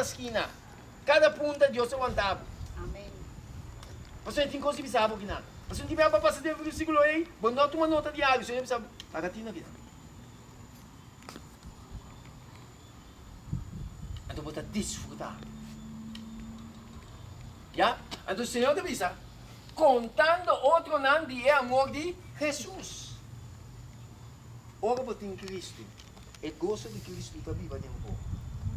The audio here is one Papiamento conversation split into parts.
Skina, kada punta Dios ta wanta bo. Amen. Pasobra e tin kos di bisa bo kinan. Pasobra un di bia bo a pasa den versíkulo ei, bo no a tuma nota di algu, Señor a bisa bo, paga tino kinan. Anto bo ta disfrutá. Ya? Anto Señor ta bisa, kontando otronan di e amor di Hesus. Ora bo tin Kristu, E goso di Cristo ta biba den bo.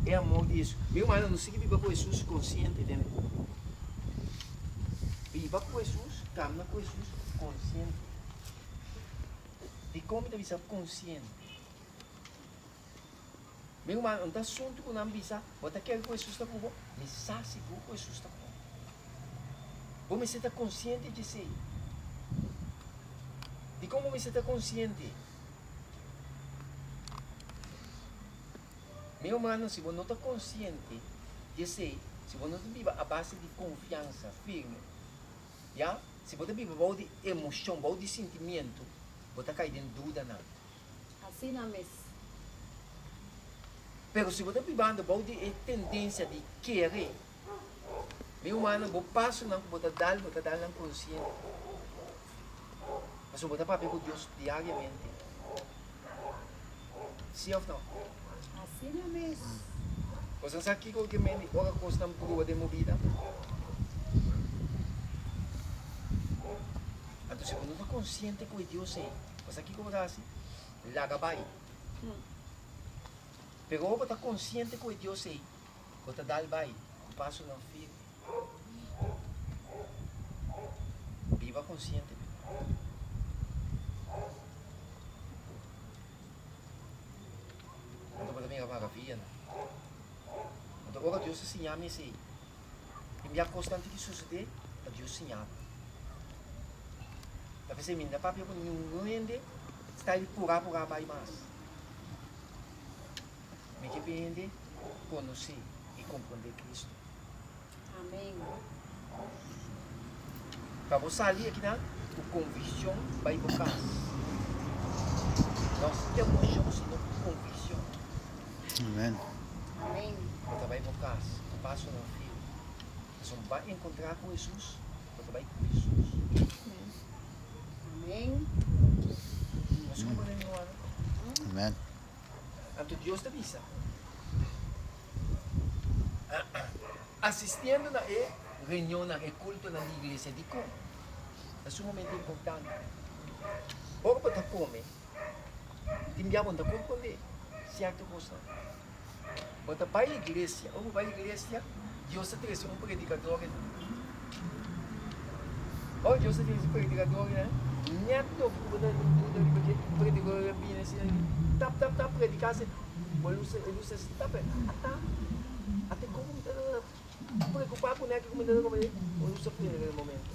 E amor di Hesus. Mi rumannan, nos sigui biba ku Hesus konsiente den bo. Biba ku Hesus, kamna ku Hesus konsiente. Dikon mi ta bisa konsiente? Mi rumannan, un ta asuntu ku nan bisa, bo ta kere ku Hesus ta ku bo? Mi sa sigur ku Hesus ta ku mi. Bo mester ta konsiente di esei. Dikon bo mester ta konsiente? Mi hermano, si bo no ta konsiente di esei, si bo no ta biba a base di konfiansa firme, ya, si bo ta biba bou di emoshon, bou di sintimiento, bo ta kai den dudanan. Asina mes. Pero si bo ta bibando bou di e tendensia di kere, mi hermano, bo pasonan ku bo ta dal, bo ta dal nan konsiente. Pasobra bo ta papia ku Dios diariamente. Sí òf no? Asina mes. Boso sa kiko ke men di ora kosnan pruba den bo bida? Anto si bo no ta konsiente ku e Dios ei, bo sa kiko bo ta hasi? Laga bai. Pero ora bo ta konsiente ku e Dios ei, bo ta dal bai ku pasonan firme. Biba konsiente mi ruman. Anto bo ta mira maravianan. Anto ora Dios a siña mi esei, i mi a kosnan tin ki susedé pa Dios siña mi. Ta p'esei mi no ta papia ku ningun hende sta di purá purá bai mas. Mi ke pa hende konosé i komprondé Kristu. Amen. Pa bo sali akinan ku konvikshon bai bo kas. No emoshon sino ku konvikshon. Amen. Amen. Bo ta bai bo kas ku pasonan firme. Pasobra bo bai enkontrá ku Hesus, bo ta bai ku Hesus. Amen. Nos komprondé mi rumannan? Amen. Anto Dios ta bisa, Asistiendo na e reunionnan, e kultonan di iglesia, dikon? Ta sumamente importante. Ora bo ta kome, tin bia bo no ta komprondé sierto kosnan. Bo ta bai iglesia, ora bo bai iglesia, Dios ta trese un predikador einan. Ora Dios ta trese predikador einan, nèt loke ku bo ta duda riba dje, predikador a bini asina tap tap tap prediká asina, bo lusa e lusa asina tap ata ata komo mi ta preokupá ku nèt ku mi ta komprendé, bo lusa prende den e momento.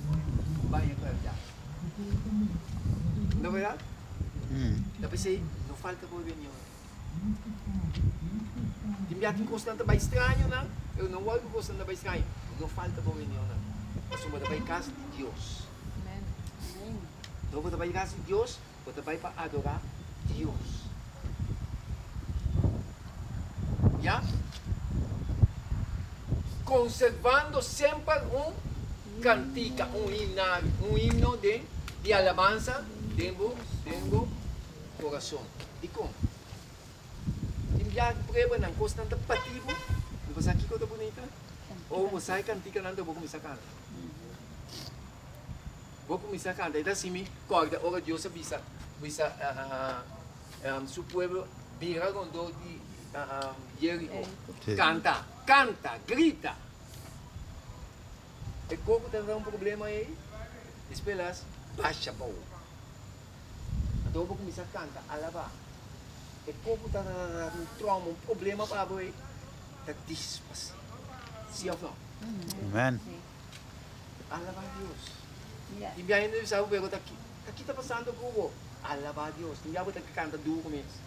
Bai e pèrdè. No bèrdat? Ta p'esei no falta bo reunion. Tin bia tin kosnan ta bai strañonan, pero no wòrdu kosnan ta bai straño. No falta bo reunionnan, pasobra bo ta bai kas di Dios. Dor bo ta bai kas di Dios, bo ta bai pa adorá Dios. Ya? Konservando semper un kantika, un himnario, un himno den di alabansa den bo, den bo korason. Dikon? Tin bia pruebanan, kosnan ta pati bo, i bo sa kiko ta bunita? Ora bo sa e kantikanan ta bo kuminsá kanta. Bo kuminsá kanta. E ta hasi mi kòrda ora Dios a bisa bisa su pueblo bira rondó di Jeriko. Kanta, kanta, grita! E koko ta un problema ei, despues las basha bou. Anto bo kuminsá kanta, alabá. E koko ta un trauma, un problema pa bo ei, ta disparsé. Sí òf no? Amen. Alabá Dios. Tin bia hende bisa bo pero ta ki ta pasando ku bo? Alabá Dios. Tin bia bo ta kanta duru mes.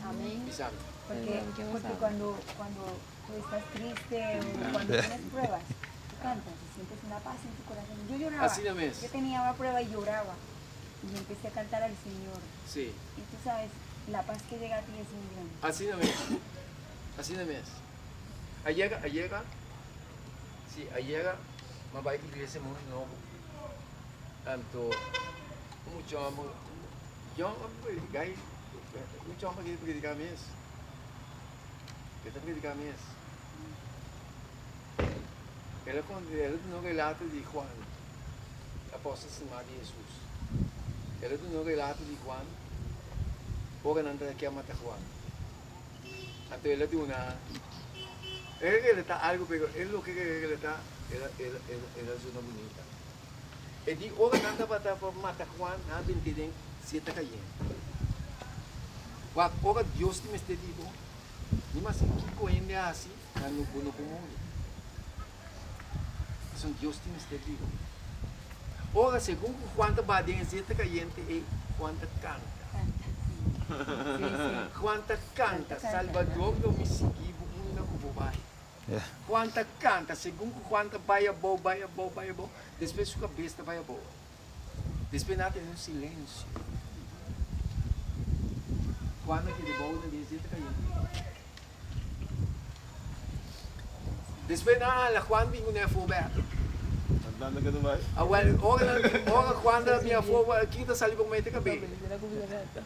Amen. Bisa mi. Porque, porque cuando, cuando tú estás triste o cuando tienes pruebas, tú cantas y sientes una paz en tu corazón. Yo lloraba. Asina mes. Yo tenía una prueba y lloraba. Y yo empecé a cantar al Señor. Sí. Y tú sabes, la paz que llega a ti es muy grande. Asina mes. Asina mes. Ayera, ayera, si, ayera m'a bai iglesia Mundo Nobo. Anto un mucha homber, yong homber, guy, un mucha homber ke ta prediká mes. E ta prediká mes. El a konta, el a duna un relato di Juan, apòstel stimá di Hesus. El a duna un relato di Juan ora nan ta kier mata Juan. Anto el a duna, el a relatá algu pero e loke el a relatá el a el a el a zona bunita. E di ora nan tabata pa mata Juan nan a bint'é den sieta kayente. Wak ora Dios tin mester di bo, ni mas kiko hende a hasi nan no bo no por muri. Pasobra Dios tin mester di bo. Ora segun ku Juan ta baha den e zeta kayente ei, Juan ta kanta. Juan ta kanta, Salbador lo mi sigui bo unda ku bo bai. Juan ta kanta, segun ku Juan ta bai abou, bai abou, bai abou, despues su kabes ta bai abou. Despues nan a tene un silensio. Juan a keda bou den e zeta kayente. Despues nan a hala Juan bin kuné afó bèk. Awel, ora nan, ora Juan ta bin afó, kiko ta sali promé? Ta kabé.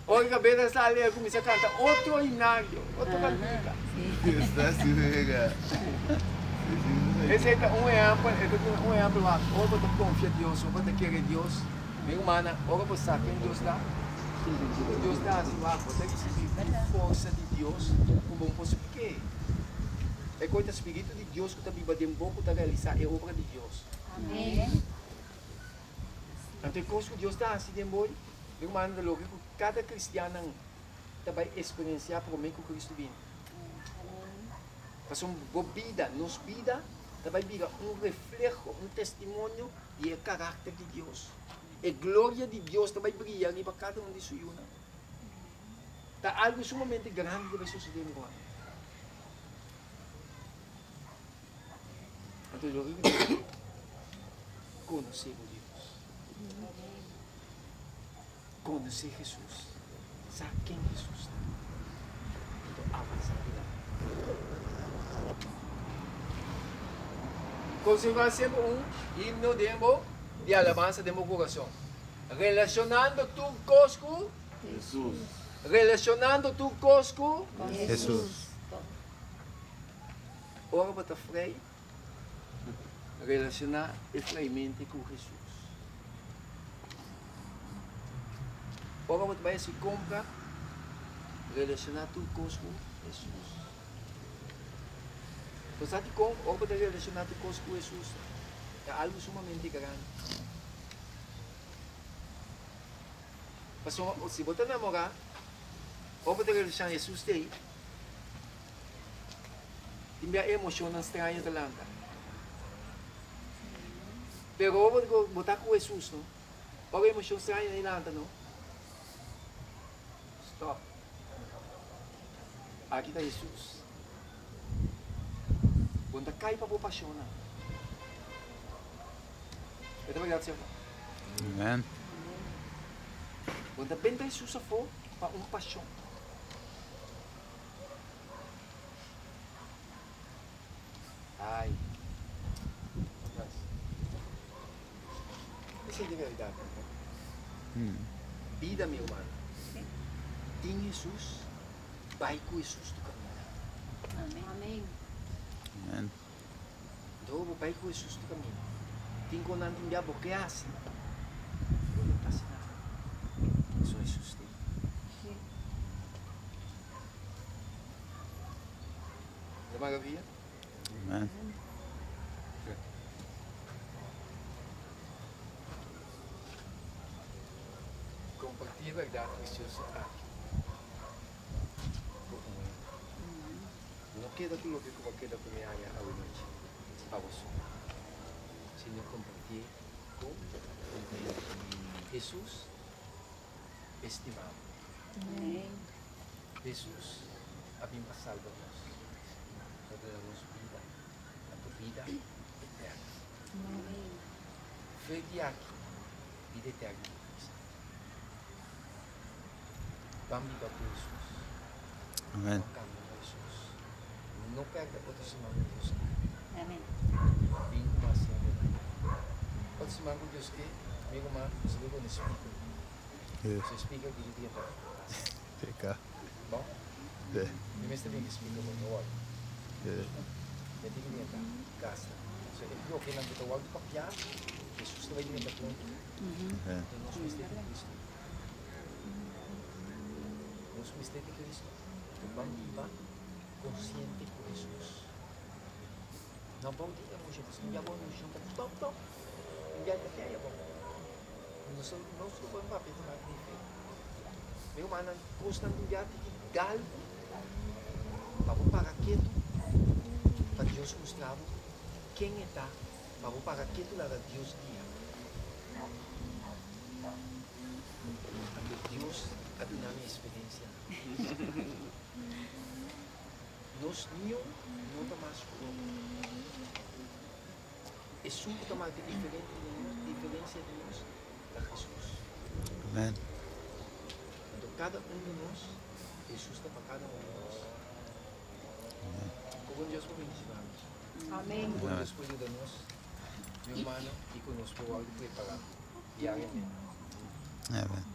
Ora kabé ta sali, el kuminsá kanta otro himnario, otro kantika. Esei ta un ehèmpel, e ta duna un ehèmpel wak, ora bo ta konfia Dios, ora bo ta kere Dios, mi rumannan, ora bo sa ken Dios ta, Kiko Dios ta hasi wak? Bo ta risibí un forsa di Dios ku bo no por splik'é. E koi ta spiritu di Dios ku ta biba den bo ku ta realisá e obra di Dios. Anto e kos ku Dios ta hasi den bo, mi rumannan, ta loke ku kada kristiannan ta bai eksperensiá promé ku Kristu bini. Pasobra bo bida, nos bida, ta bai bira un refleho, un testimonio di e karakter di Dios. E gloria di Dios ta bai bria riba kada un di su yunan. Ta algu sumamente grandi ta bai sosodé mi ruman. Anto lo riba di konosé bo Dios. Konosé Hesus. Sa ken Hesus ta. Anto avansá dilanti. Konservá semper un himno den bo di alabansa den bo kurason, relashonando tur kos ku Hesus. Relashonando tur kos ku Hesus. Ora bo ta frei, relashoná e freimente ku Hesus. Ora bo ta bai hasi kompra, relashoná tur kos ku Hesus. Bo sa dikon ora bo ta relashoná tur kos ku Hesus ta algu sumamente grandi? Pasobra si bo ta namorá, ora bo ta relashoná Hesus ta ei, tin bia e emoshonnan straño ta lanta. Pero ora bo ta ku Hesus no, ora e emoshon straño ei lanta no, stop. Aki ta Hesus. Bo no ta kai pa bo pashonnan. E ta berdad, si of no? Amen. Bo no ta benta Hesus afó pa un pashon. Ai. Esei ta realidad, no? Bida, mi hermano. Tin Hesus, bai ku Hesus tu kaminda. Amen. Amen. Dor bo bai ku Hesus tu kaminda. Tin kon nan tin bia bo ke hasi, bo no ta hasi nada. Pasobra Hesus ta ei. Ta maravia? Amen. Comparti e berdad precioso aki cu un hende. No keda cu loke cu bo a keda cu mi aña awe nochi pa bo so, sino compartié cu un hende. Jesus estima bo. Hesus a bin pa salba nos, pa duna nos bida, anto bida eterno. Fe di aki, bida eterno ta kuminsá. Ban biba ku Hesus. Amen. Ban kambia ku Hesus. No pèrdè otro siman ku Dios ke. Amen. Bin ku mas hende nan. Otro siman ku Dios ke, mi ruman, nos ta bin pone speaker. Yes. So e speaker di di drenta. Peka. Bon? Sí. Mi mester bin ku speaker bo, no worry. Sí. Mi tin ku drenta gasta. So e lokenan ku ta wòrdu papiá, Hesus ta bai drenta pronto. Amen. Enton nos mester di Cristo. Nos mester di Cristo. Ku ban biba konsiente ku Hesus. No bou di emoshon, pasobra un bia bo emoshon ta top top, un bia ta kei abou. Nos nos lo por papia tokante di fe. Mi rumannan, kosnan di un bia tiki dal bo pa bo para ketu pa Dios mustra bo ken e ta, pa bo para ketu laga Dios guia. Anto Dios a duna mi eksperensianan. Nos niun no ta mas ku otro. Esun ku ta marka diferente di nos, diferensia di nos, ta Hesus. Amen. Anto kada un di nos, Hesus ta pa kada un di nos. Ku bon Dios por bendishoná nos. Amen. Ku bon Dios por yuda nos, mi hermano, i ku nos por wòrdu prepará diariamente. Amen.